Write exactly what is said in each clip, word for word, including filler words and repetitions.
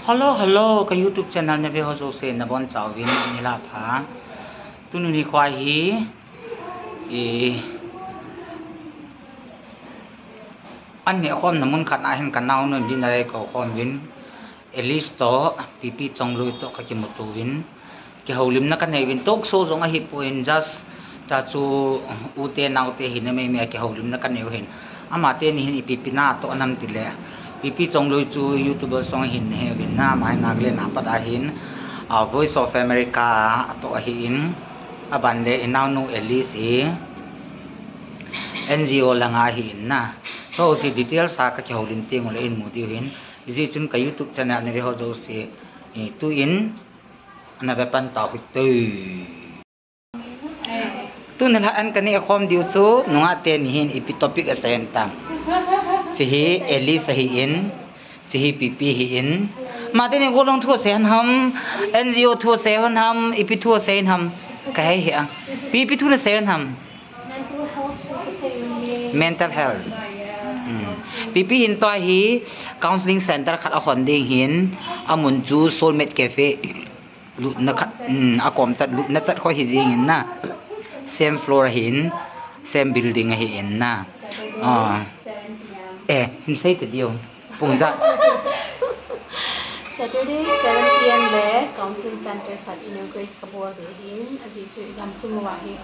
Hello, hello, ka YouTube channel na ve ho jouse nabonchauvin nilhah pha. Tuni nikho hi, i, an nehkhomna mun khat a hin ka naonun dinner a eikou khom uvin, Alice toh, Pipi Chongloi toh ka kimuto uvin, kihoulimna ka nei uvin, talk show jong ahipoi, just ta chu ute naote hina meimei a kihoulimna ka nei u ahin. Amateni hin ipi ipi na toh nam tile, Pipi Chongloi chu YouTuber jong ahin nahe uvin na, ama hi Nagaland a pat ahin, a, Voice of America a toh ahin, aban le inaonu Alice hi NGO langa ahin na. Jouse details a ka kihoulim teng ule in mu diu ahin, hijeh chun ka YouTube channel na ve ho jouse, i, tuin ana ve pan tau hite. Tuni lhah an ka nehkhom diu chu nungah teni hin ipi topic asei un tam. Hiche hi Alice ahin, hiche hi Pipi ahin. Amateni golhang thu asei un ham, NGO thu asei un ham, ipi thu asei un ham, ka hei hih a. Ipi ipi thu nasei un ham? Mental health chu kasei un e. Mental health. Hmm. Pipi hin tua hi counseling center khat ahon ding ahin, amun chu Soulmate Cafe. Lutna khat, um, akom chat, lutna chat kho hi jing in na. Same floor ahin, same building ahin na. Ah. Eh, hin sei ta diu. Pung ja. Saturday, seven P M le counseling center khat inaugurate kabol ding ahin, ajeh chu igamsung uva hi,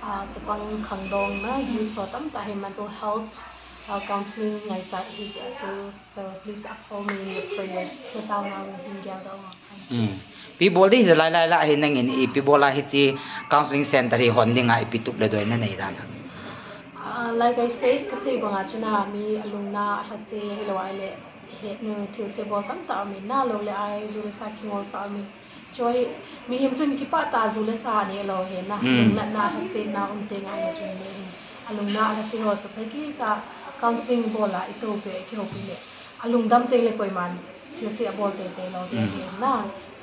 ah, chapang khangdong na, youth ho tamtah hi mental health, ah, counseling ngaichat ahi jeh a chu, so please uphold me in your prayers. Natao nau hin geldoh u. Hmm. Ipi bol ding hijeh lai lai lah hi nangin ipi bol a hiche counseling center hi hon dinga ipi tup le doi nanei dan ham? Ah, like I said, kasei banga chun a mi alungna alhase hilou ahile, he, nu, thilse bol tamtah aumin na, lou le ai, ju le sa kingolsah aumin. Choi, mihem chun kipah tah a ju le sa aneh lou ahi na, hmm, lungnatna, alhasetna um teng ahile chun mi hin alungna alhase ho chu phatah kicha counseling bol a itoupeh, ikihoupi le, alungdam teng le koiman thilse abol teitei lou ding, hmm, ahi na.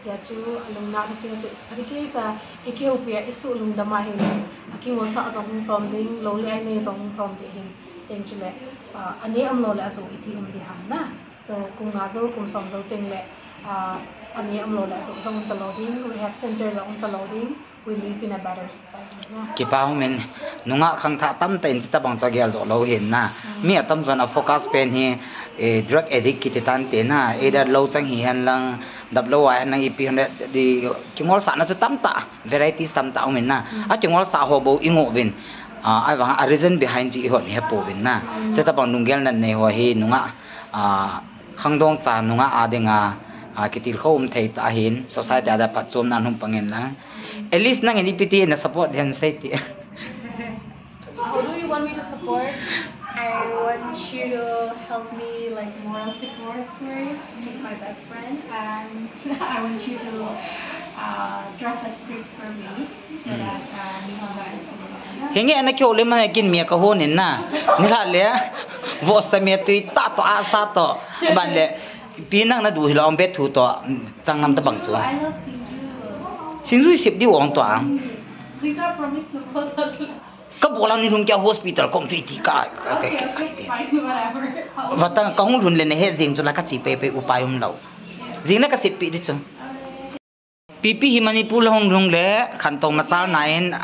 Hijeh chu alungna alhase ho chu phatah kicha ikihoupi a, isuh lungdam ahile, akingolsah jong hung lhom ding, lou le ai nei jong hung lhom ding ahin, teng chule, ah, aneh umlou le ajoh iti um ding ham na. So, kum nga jou, kum som jou teng le, ah, aneh umlou le ajoh jong um talou ding, rehab center jong um talou ding, we live in a better society na. Kipa umin, nungah khangthah tamtah in chutabang chu ageldoh lou ahin na. Hmm. Mi atamjon a focus pen hi, eh, drug addict kiti tante na, either lou chang hihen lang, dap lou a hihen lang, ipi hihen lang, di, kingolsahna chu tamtah, varieties tamtah aumin na. Hmm. Akingolsah ho bou ingoh uvin, ah, ahivang a reason behind chu ihon ihepouvin na. Hmm. Chutabang lunggel natna nei ho hi nungah, ah, khangdong cha nungah a dinga, ah, kitilkhou um thei tah ahin, society a dia phatchomna hung pang in lang. At least nangin ipi ti na support ding ham sei ti. How do you want me to support? I want you to help me, like, moral support for it. She's my best friend, and I want you to, uh, draft a script for me so that, uh, mi hon jong an sing. Hinge ana kihoulim a kin mi a kahon in na. Nilhah le. Vohsa mi tui tah toh, asa toh. Ban le. Ipi nang nadu hilou bethu toh. Chang ngam tabang chu. I love Singju. Singju isep diu ong toh ang. Mm. Jingkah promise nabol tah chu. Kabol a nilhum kei a hospital kom chu iti ka, ka, ka, okay, ka, okay, ka. It's fine, whatever. Vatang kahung lhun le nahet jeng chu la kache pei pei upai umlou. Jing le kasep pi di chu. Pipi hi Manipur la hung lhung le, khantou machal na in,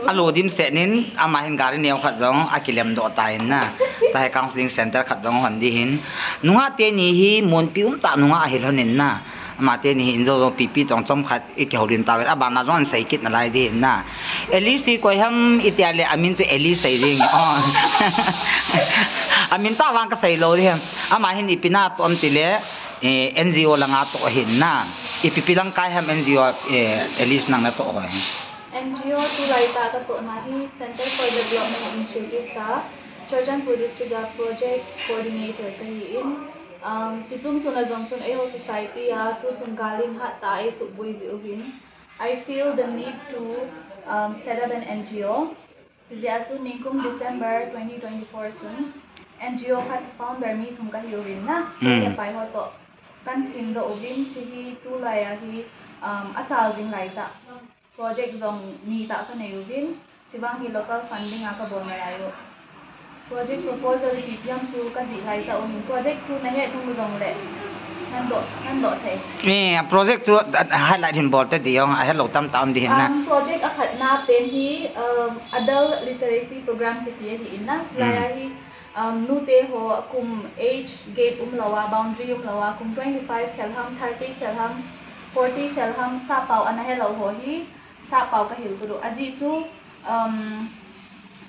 alo dimset in, ama hin gari neo khat jong, akilem doh tan na. Tahi counseling center khat jong hon ding ahin. Nungah teni hi, monpi umtah nungah ahi lhon in na. Ama teni hi injo jong pipi tong chomkhat ikihoulim tauvin, abana jong ahin sei kit nalai ding ahin na. Alice hi koi ham iti a le amin chu Alice sei ding. Oh. Amin tah vang kasei lou ding ham. Ama hin ipi na toh am tile, eh, NGO langa toh ahin na. Ipi ipi lang kai ham NGO, eh, Alice nang natoh ho hi. NGO tulai tah katohna hi Center for Development Initiatives a Churachandpur District a Project Coordinator kahi in, um, chuche chung chun ajong chun eiho society a tuchung gal in hattah a eisuboi jeh uvin, I feel the need to, um, set up an NGO. Hijeh a chu nikum December twenty twenty-four chun NGO khat founder mi thum kahi uvin na, hmm, pai ho toh kahin simdoh uvin, hiche hi tulai a hi, um, achal jing lai tah. Project jong ni tah kanei uvin, hiche vang hi local funding a kabol nalai u. Project proposal ipi ipi ham chu kajih lai tah uvin, project thu nahet u jongle, Nan doh, nan doh thei. Eh, project chu, ah, highlight hin bol te di jong, ahet lou tamtah um di hin na. Um, project akhatna pen hi, um, adult literacy program kiti ahi in na. Chulai a hi, um, nute ho kum age gap um lou a, boundary um lou a, kum twenty-five khel ham, thirty khel ham, forty khel ham, sappao ana he lou ho hi, sappao ka hil tu. Ajeh chu, um,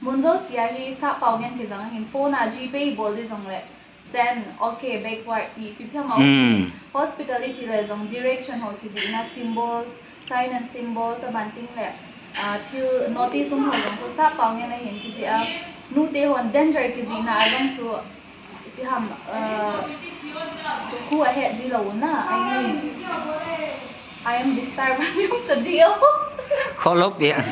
mun jouse a hi sappao ngen kijang ahin, phone a GPay bol di jong le, send, okay, backward, ti, ipi ipi ham a um. Hmm. Hospital i che le jong direction ho kijih na, symbols, sign and symbols, aban ting le, ah, thil notice um ho jong khu sappao ngen ahin, chuti a, nute hon danger kijih na a jong chu, ipi ham, ah, khu ahet ji lou na, I mean, I am disturbed, ta di o. Kholop ya.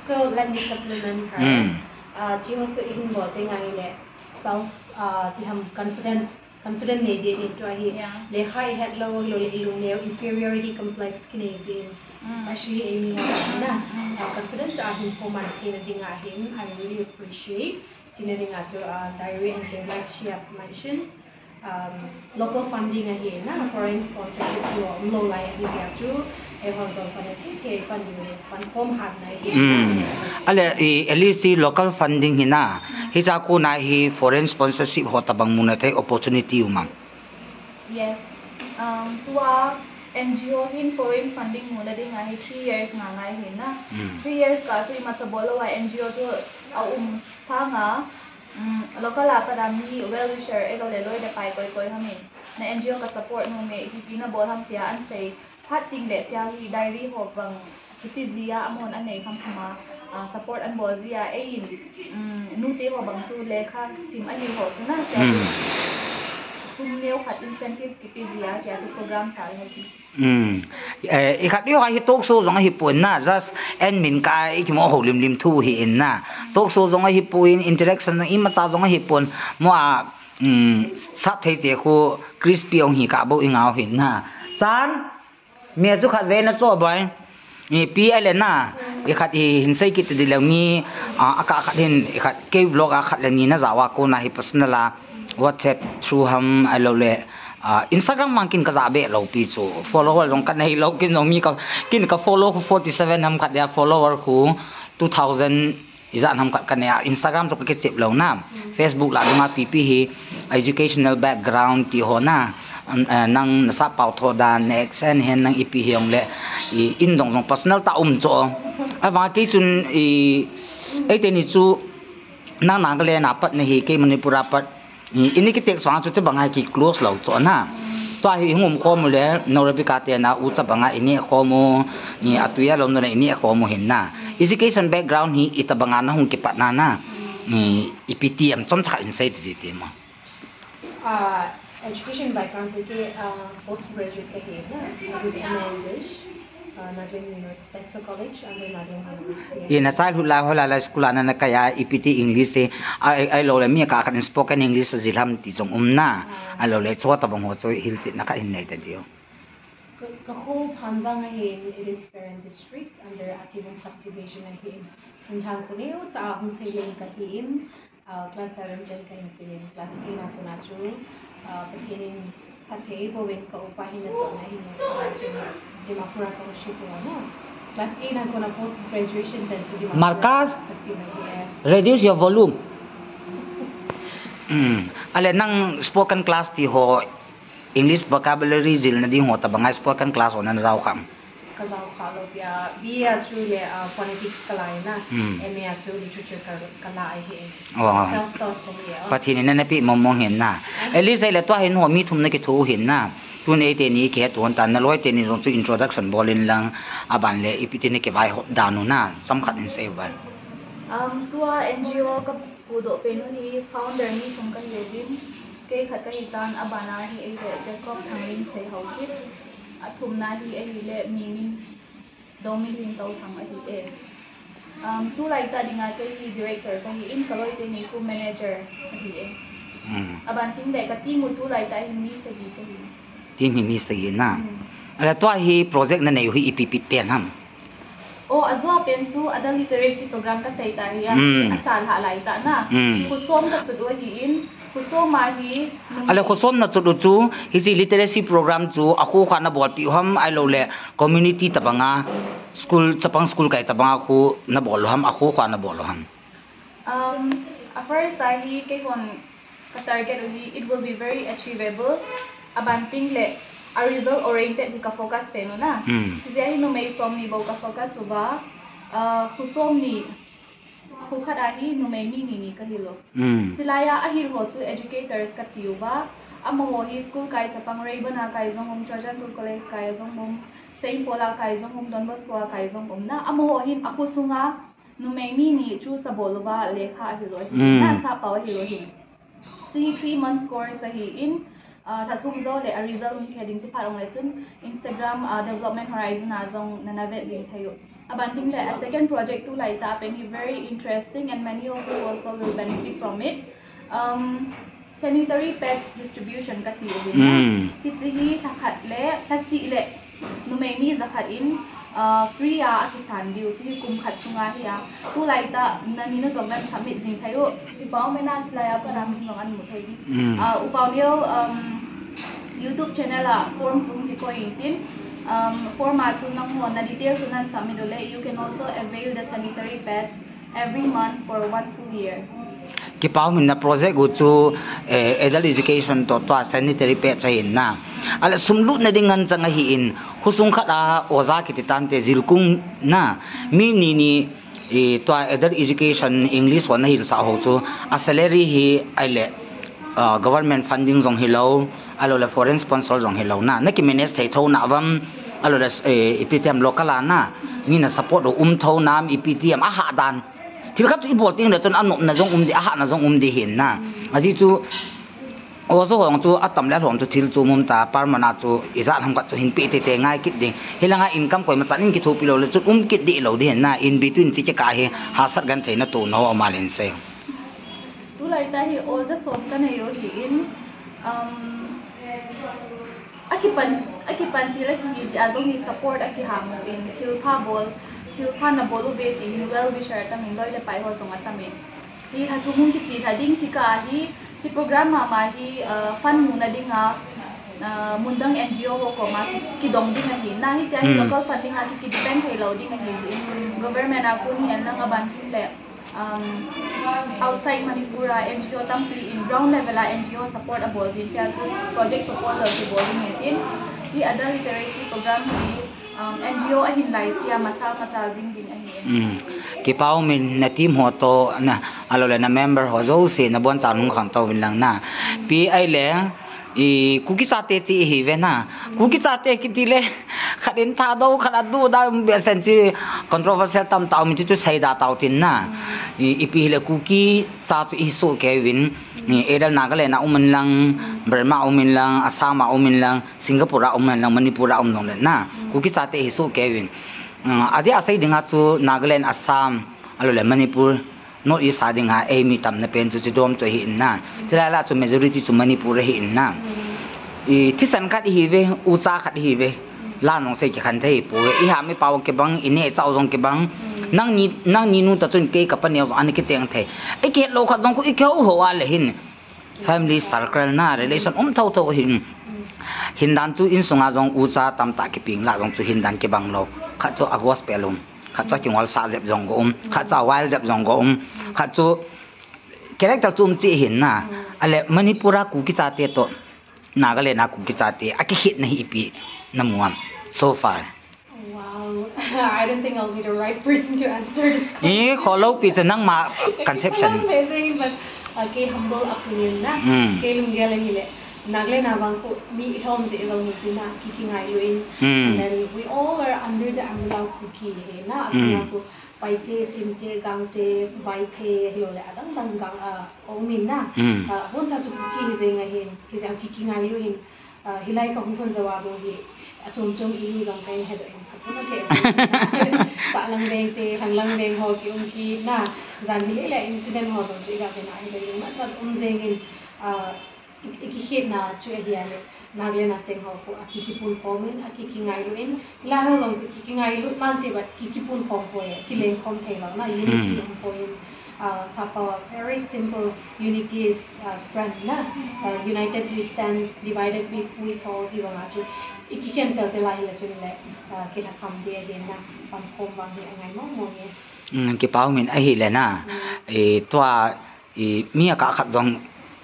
So, let me supplement her. Hmm. Ah, chi ho chu i hin bol teng ahile, self, ah, ipi ham, confident, confident nei ding ahi tua hi. Yeah. Lekha i het lou, lou le i lungneo, inferiority complex kinei jin. Mm. Especially eimi ho na. Mm. Ah, confident a hin pho man theina ding ahin, I really appreciate. China ding a chu, ah, diary and like she have mentioned. Um, local funding ahi na, foreign sponsorship chu umlou lai ahi jeh a chu, eiho jong pan thei thei pan ding le, pan khom hat na ahi. Hmm. Ale, i, at least i local funding hi na, hicha kona hi foreign sponsorship ho tabang muna thei opportunity um am? Yes. Um, tua NGO hin foreign funding muna ding ahi three years ngai ngai hi na. Hmm. Three years kah chu imacha bol lou a NGO chu a um sanga, um, local a pat a mi well wisher, ahilou le loi le pai koi koi ham in, na NGO ka support nom e, ipi ipi na bol ham tia an sei. Phat teng le chia hi diary ho bang, ipi jeh a amahon anei kham kham a, ah, support an bol jeh a, eiin, um, nute ho bang chu lekha sim ahi ho chu na, tia chu, hmm, sum neo khat incentives kipe jeh a, tia chu program chal ho chu. Hmm. Eh, i khat i ho hi talk show jong ahi pon na, just admin ka i kimo ho lim lim thu hi in na. Talk show jong ahi pon, interaction jong imacha jong ahi pon. Mo a, um, sap thei che khu crispy ong hi ka bo i ngau hin na. Chan, mi chu khat ve na cho bai. Ipi ale na, i khat i hin sei kit di le mi, ah, a ka khat hin, i khat kei vlog a khat le ni na jawa kona hi personal a WhatsApp through ham ahilou le, ah, Instagram mang kin ka ja be lou pi chu. Follower jong ka nei lou kin jong mi ka, kin ka follow khu forty seven ham khat dia follower khu two thousand ijat ham khat ka nei a. Instagram chu ka kichep lou na. Facebook la dunga ipi ipi hi educational background ti ho na. An, eh, nang na sappao tho dan, na accent hen nang ipi hi ong le, i, in dong jong personal tah um cho. Avang kei chun i, eite ni chu nang Nagaland a pat na hi, kei Manipur a pat. I, ini kitek chang chu te bang a ki close lou cho na. Tua hi hung um khom u le, Norabika te na u cha bang a ini khom u, i, atui a lom na ini khom u hin na. Education background hi ita bang a na hung kipat na na. I, ipi ti am chomcha khat in sei ti ti mo. Ah, education background hi ke, ah, postgraduate ka hi na, with M A English, ah, Nagaland Uni-, Texas College, under Nagaland University. I na childhood la ho la la school a na na kai a ipi ti English e, ai, ahilou le mi ka khat in spoken English a jil ham ti jong um na, ahilou le chu tabang ho chu hilchetna khat in nei ta diu. Ka, ka kho Phanjang ahi, it is Peren District, under Athibung Subdivision ahi. Hung thang khu neo cha a hung sei leng ka hi in, ah, class seven chan ka hin sei in, class eight na kona chu, ah, Pathen in phatthei bouvin ka upa hin natohna hin, ah, chu Dimapur a ka hung shift uva na. Class eight na kona post graduation chan chu Dimapur Marcus, ka sim ahi e. Reduce your volume. Hmm. Ale nang spoken class ti ho, English vocabulary jilna ding ho tabang a spoken class ho na na jao kham? Ka jao kha lou pia, B A a chu le, ah, phonetics ka la na, hmm, M A a chu literature ka, ka la ahi e. Oh. Self taught ka hi e. Pathen in na na pi mong mong hin na. At least ahile tua hin ho mi thum na kitho u hin na. Tun eite ni kihet u hon ta, na loi te ni jong chu introduction bol in lang, aban le ipi ti na kivaihop dan u na, chomkhat in sei uva. Um, tua NGO ka pudoh pen u hi founder mi thum ka hi uvin, kei khat ka hi tan, aban a hi eile Jacob Thangling Seihaokip, athumna hi ahile Mimin, Domin Lintouthang ahi e. Um, tulai tah dinga kei hi director ka hi in, ka loi teni khu manager ahi e. Hmm. Aban ting le ka team u tulai tah hin mi sagi ka hi. Team hi mi sagi na. Hmm. Ale tua hi project na nei u hi ipi ipi pen ham? O, ajoa pen chu adult literacy program ka sei ta hi a, hmm, achalhah lai tah na. Hmm. Khu som ka chut u ahi in, Khosoma hi, ale, khosomna chu chu, hiche literacy program chu akho kha nabolpeh u ham, ahilou le community tabanga, school, chapang school kai tabanga khu nabol u ham, akho kha nabol u ham? Um, a first a hi keihon ka target u hi, it will be very achievable. Aban teng le, a result oriented hi ka focus pen u na. Hmm. Hijeh a hi numei somni bou ka focus uva, uh, khosom ni, kho khat a hi numei mi ni ni ka hil u. Hmm. Chulai a ahil ho chu educators ka ti uva. Amaho hi school kai chapang, Rayburn a kai jong um, Churachandpur College kai jong um, Saint Paul a kai jong um, Don Bosco a kai jong um na. Amaho hin akho sunga numei mi ni chu sabol uva lekha ahil u ahi. Hmm. Na sap pau ahil u ahi. Hiche hi three months course ahin, uh, lha thum jou le a result hung khe ding, chuphat hung le chun Instagram, uh, Development Horizon a jong nana vet jing thei u. Aban teng le, a second project tulai tah pen hi very interesting and many of you also will benefit from it. Um, sanitary pads distribution ka ti u ahin. Hmm. Hiche hi lha khat le, lha seh le, numei mi jakhat in, ah, free a akisan diu, hiche hi kum khat sunga hi a. Tulai tah, na min u jong nan submit jing thei u. Upa Umina chulai a pat a min jong an mu thei ding. Mm. Ah, Upa Uneo, um, YouTube channel a form chu hung kikoi intin, um, form a chu nangho na details chu nan submit u le, you can also avail the sanitary pads every month for one full year. Kipa umin, na project u chu, eh, adult education toh tua sanitary pads ahin na. Ahile sum lutna ding ngen chang ahin, khosung khat a oja kiti tante jilkung na, mi ni ni, eh, tua adult education English ho na hilsah ho chu, a salary hi ahile, ah, government funding jong hilou, ahilou le foreign sponsor jong hilou na, na ki manage thei thou na uvam, ahilou le, eh, ipi ti ham local a na, mi na support u um thou nam, ipi ti ham ahah dan. Thil khat chu i bol teng le chun a nopna jong um ding, a hahna jong um ding ahin na. Ajeh chu, oja ho jong chu a tam le a lhom chu thil chu um um ta, permanent chu ijat ham khat chu hin pe tei tei ngai kit ding. Hilanga income koima chan in kithopi lou le chun um kit ding lou ding ahin na, in between chi kikah hi hahsat genthei na toh nau ama len sei. Tulai tah hi oja som ka nei u ahin, um, Akipan, akipan thil akihi jeh a jong hi support akiham u in, thil pha bol, thil pha na bol uve ti hin well wisher atam in, loi le pai ho jong atam in. Hiche lha thum hung kiche lha ding hiche kah a hi, hiche program mama hi, ah, fund muna dinga, ah, mundang N G O ho koma ki, kidong ding ahi. Na hitia hi Hmm. local funding a ki, ki depend thei lou ding ahi jeh in. Government a kon hi en lang aban teng le, Um, outside Manipur a N G O tampi in ground level a N G O support abol jing, hichea chu project proposal kibol ding ahi tin, hiche adult literacy program hi, um, N G O ahin laisea machal machal jing ding ahi. Mm. Kipa umin, na team ho toh, na, ahilou le na member ho jouse, na boncha nung khang tou vin lang na. Pi ahile, I, Kuki chate chu ihi ve na. Kuki chate kiti le, khat in Thadou, khat a Duda, um, behseh in chu controversial tamtah um in chu, chu seida tau tin na. I, ipi hile Kuki cha chu ihi soh kei uvin, i, either Nagaland a um in lang, Burma a um in lang, Assam a um in lang, Singapore a um in lang, Manipur a um jong le na. Kuki chate ihi soh kei uvin. Uh, adeh a sei dinga chu Nagaland, Assam, ahilou le Manipur, North East a dinga eimi tamna pen chu, chu dom chu ahi in na. Chulai lah chu majority chu Manipur ahi in na. I thisan khat ihi ve, ucha khat ihi ve. La nung sei kikhen thei hi pou ve. I ham i pao kibang, i neh i chah u jong kibang. Nangni, nangni nu ta chun kei ka pa neo jong ana kicheng thei. I kihet lou khat jong khu i kihou hou a le hin. Family circle na, relation um thou thou hin. Hindan chu insunga jong ucha tamtah kipeng lah jong chu hindan kibang lou. Khat chu a gospel um. Khat chu a kingol sah jep jong go um, khat chu a wild jep jong go um, khat chu character chu um cheh hin na. Ahile Manipur a Kuki chate toh Nagaland a Kuki chate a kikhetna hi ipi na mu am so far? Wow, I don't think I'll be the right person to answer this question. Eh, kholou pi chu nangma conception. Kholou pi jeng in, but, uh, kei humble upbringing na. Mm. Kei lunggel ahile. Nagaland a vang khu mi i lhom jeh jong hi tina ki, kingailu in. Hmm. And then we all are under the umbrella of Kuki hi na, Hmm. asunga khu Paite, Simte, Gangte, Vaiphei, hilou le adang dang gang, ah, um in na. Hmm. Ah, aboncha chu Kuki hi jeng ahin, hijeh a ki, kingailu in, ah, hilai ka hung lhun jou a bou hi, achom chom ilu jong ka in het in, achom a keh jeng. Sahlang veng te, Lhanglang veng ho ki um kit na, jan hile le incident ho jong chu i ga ve na, hilai jong nat nat um jeng in, ah, I, i kikhetna chu ahi a le, Nagaland a cheng ho khu a ki, kipun khom in, a ki, kingailu in, hilai ho jong chu ki, kingailu man ti, but ki, kipun khom poi, kileng khom thei lou na, unity Hmm. um poi in, Uh, Sapa, very simple, unity is uh, strength na. Uh, united we stand, divided we, we fall, ti banga chu. Iki ken tel tel a hile chun le, uh, kila sam dia dia na, pam khom bang dia ngai mo mo ni. Mm, kipa umin ahile na. Mm. Eh, tua, eh, mi a ka khat jong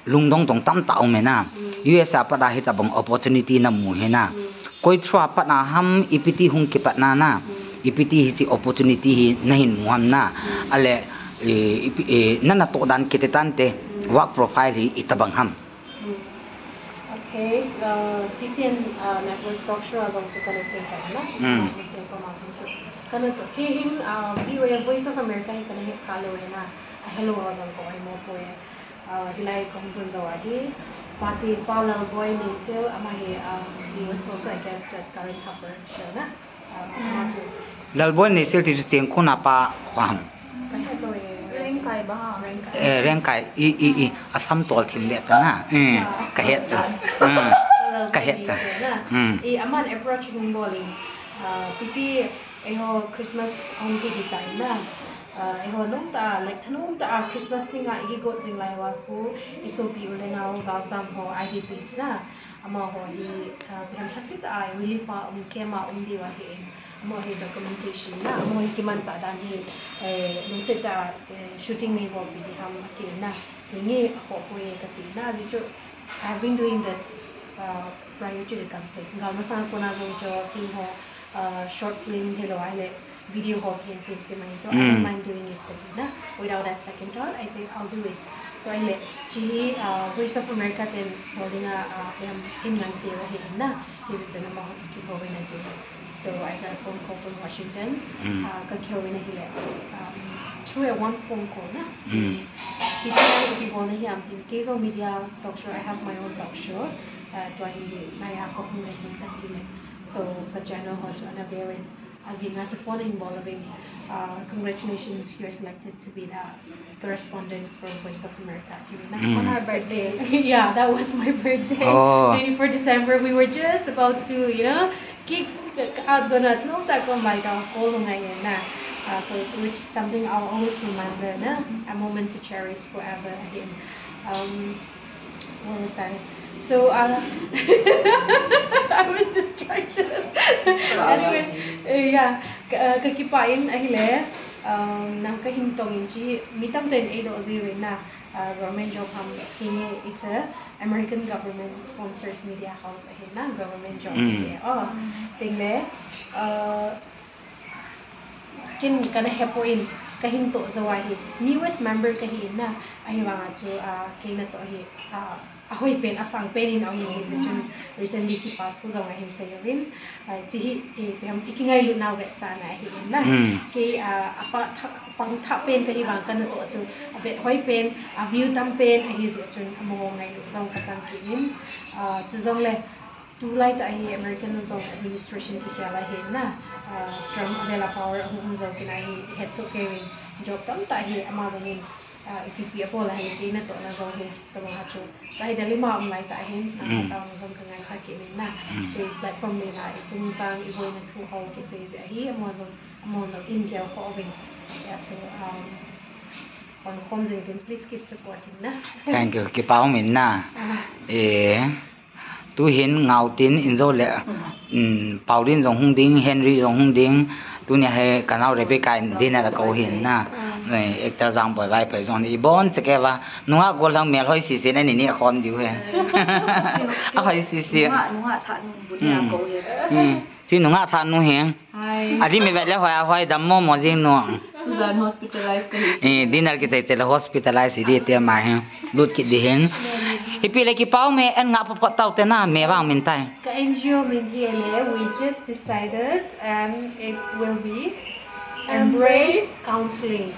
lungdong dong tamtah um e na. Mm. U S a pat a hitabang opportunity na mu hi na. Mm. Koi through a pat a ham ipi ti hung kipat na na. Mm. Ipi ti hichi opportunity hi na hin mu ham na. Mm. Ale, eh, ipi, eh, na natoh dan kiti tante, mm, work profile hi itabang ham. Mm. Okay, uh, T C N, uh, Network Talk Show a jong chu kana sei ta na. Mm. Kana to. Kei hin, uh, V O A Voice of America hi kana het kha lou e na. A hello ho jong ka oi mo poi. Ah, hilai kahung tun jou ahi. Pati Pa Lalboi Neisel, ama hi, ah, he was also a guest at Karen Thakur show na. Ah, ama chu Lalboi Neisel ti chu Chengkon a pa koi ham? Ka het lou e. Rengkai ba ha? Rengkai. Eh, Rengkai, i, i, i, Assam tol thim be ta na. Mm, ah, ka het chu. Mm, Lalboi ka het chu. Neisel na. Mm. I, aman approach hung bol in. Ah, pipi, eiho Christmas hung hi di ta in na. Ah, eiho nom ta, like, thanom ta, ah, Christmas dinga ikigot jing lai uva khu, isopi u le nao, galsam ho, I D Ps na, amaho hi, ah, ipi ham lhaset a, relief a um, camp a um diu ahi in, amaho hi documentation na, amaho hi kimanchah dan hi, eh, lungset a, eh, shooting nei bolpi di ham ati na, hinge akhoh poi kati na, ajeh chu, I've been doing this, uh, prior to the conflict. Gal masang a kona jong chu, keiho, uh, short film hilou ahile, video ho kihin sem sem ahin. So I don't, mm, mind doing it kati na. Without a second thought, I said, "I'll do it." So ahile, chi, uh, Voice of America ten holding a, uh, em, in man se ahi na. Hi reason amaho toh kihou in ati. So I got a phone call from Washington. Mm. Uh, ka kihou in ahile, um, through a one phone call na. Mm. Hi ti na hi ipi bolna hi am tin. Kei jong media talk show, I have my own talk show. Uh, tua hi nai a kahung le hin kati le. So ka channel ho chu ana be uvin. Ajing a chu phone in bol uvin. Uh, congratulations, you're selected to be the correspondent for Voice of America, ati na. Mm. On her birthday. Yeah, that was my birthday. Oh. Twenty-fourth December, we were just about to, you know, kick out gonna thum ta ko mai ta ko lo ngai na. Uh, so which is something I'll always remember na. A moment to cherish forever again. Um, What was I? So, uh, I was distracted. Anyway, uh, yeah, ka, uh, ka kipah in ahile, um, nang ka hin tong in chi, mi tamtah in eidoh jiuvin na, uh, government job ham, hinge, it's a American government sponsored media house ahi na, government job, mm, ahi, oh, tin le, uh, Ken kana hepoi, ka hin toh jou ahi. Newest member ka hi in na, ahivanga chu, ah, kei natoh hi, ah, ahoi pen, asang pen in aum in ahi jeh chun recently kipa thu jong ahin sei uvin. Ah, chi hi, eh, ipi ham, i kingailut nau vetsahna ahi in na. Mm. Kei, ah, apa tha, pang thah pen ka hi vang ka natoh chu, avet hoi pen, a view tam pen ahi jeh chun amaho ngailut jong ka chang kit in. Ah, chujongle, Tulai tah hi American jong administration kikhel ahi na, ah, Trump avel a power ahung um jou kit na hi, ihet soh kei uvin, job tamtah hi ama jong in, ah, ipi ipi abol ahi, kei natohna jong hi, tobang a chu. Ka hi Delhi ma um lai tah hin, ah, mm, tobang jong ka ngaichat kit in na. Mm. Chu platform nei na, i chungchang, i boina thu ho kisei jeh ahi, amaho jong, amaho jong in gel kho uvin. Ya chu, um, on khom jing uvin, please keep supporting na. Thank you, kipa um in na. Ah. Eh. Tuhin Ngautin in jou le, um, Pauline jong hung ding, Henry jong hung ding, tunia hi ka nao Rebecca in dinner a kou hin na. Eh, actor Jangboi Vaiphei jong ibon chekeu va. Nungah gollhang mel hoi sese na ni ni khom diu hi. Ahoi sese. Nungah, nungah thah nu bu dia kou hi. Hmm. Chi nungah thah nu hi. Hai. Adi mi vet le hoi a hoi dam mo mo jing nu. Tujan hospitalize ka hi. Eh, dinner kichai chai le hospitalize hi di tia ma hi. Lut kit di hin. Hipi le kipa um e, en nga pho pho tau te na, me vang min tai. Ka N G O min hi le, we just decided and it will be Embrace Counseling.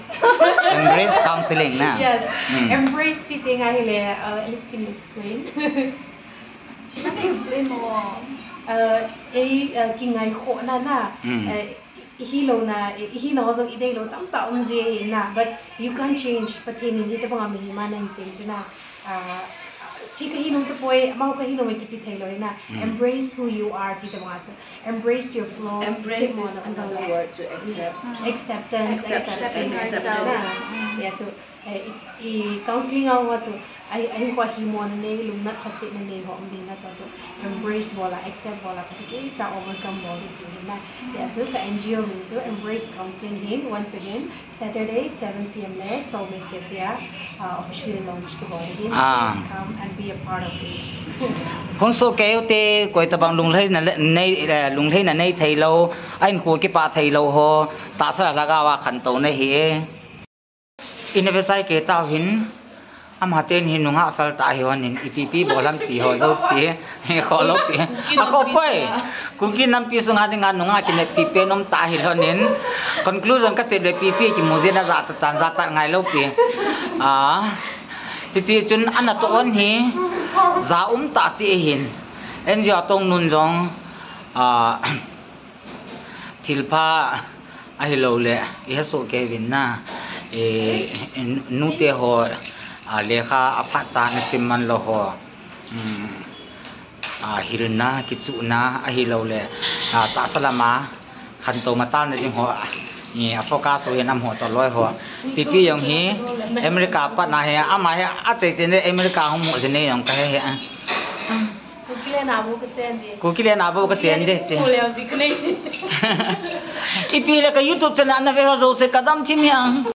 Embrace Counseling na. Yes. Hmm. Embrace ti teng a hi le, uh, Alice can explain. Explain mo. Uh, eh, uh, kingaikhohna na. Hmm. Uh, Ihi louna, ihi nau jong ideilou tamtah um ji ahi na, but you can't change. Pathen in hitobang a mihem a nahin sem chu na, ah, Chi kahi nom tapoi, amau kahi nom e kiti thei lou na. Hmm. Embrace who you are, ti tabang a chu. Embrace your flaws. Embrace is another word to accept. Acceptance, acceptance, acceptance. Acceptance. Hmm. Ya chu, eh, i, i counseling a chu, ai, ai ko hi mo na nei, lungna khasit na nei ho, um, ding na chu, chu. Embrace bol a, accept bol a, kati ke cha overcome bol ding ti na. Ya chu, ka N G O min chu, Embrace Counseling hin, once again, Saturday, seven P M le Soulmate Cafe a, uh, official launch kibol ahin. Ah. Please come and be a part of it. Hung soh kei u te, koi tabang lunglhaina le, nei, eh, lunglhaina nei thei lou, a hinkho kipah thei lou ho, tahsa lhagao a khantou na hi e. Ina vesai kei tau hin, Ama ten hi nungah fel tah hi hon in, ipi pi bol ham ti ho jouse, he kho lou pi. Kuki a kho nampi poi. Sunga. Kuki nampi sunga dinga nungah kineppi pen um tah hi hon in. Conclusion kasei le pi pi kimu jin a ja ta tan ja ta ngai lou pi. Ah. Hichi chun ana to on hi. Ja um tah chi hin. N G O a tong nun jong. Ah. Thilpha ahilou le, i ha soh kei uvin na, e, e, nute ho, a, lekha aphat cha na sim man lou ho, um, a, hilna, kichuhna ahilou le, a, tahsa lama khantou machal na ding ho, a, i, a focus ho, i nam ho to loi ho. Pi pi jong hi, America pat na hi, ama hi, a chei chen le America hung mu jin e jong ka he he a. Kuki le na bo ka chen di. Kuki le na bo ka chen di. Kuki le na bo ka chen di. Ipi le ka YouTube channel na ve ho jouse ka dam thim hiang.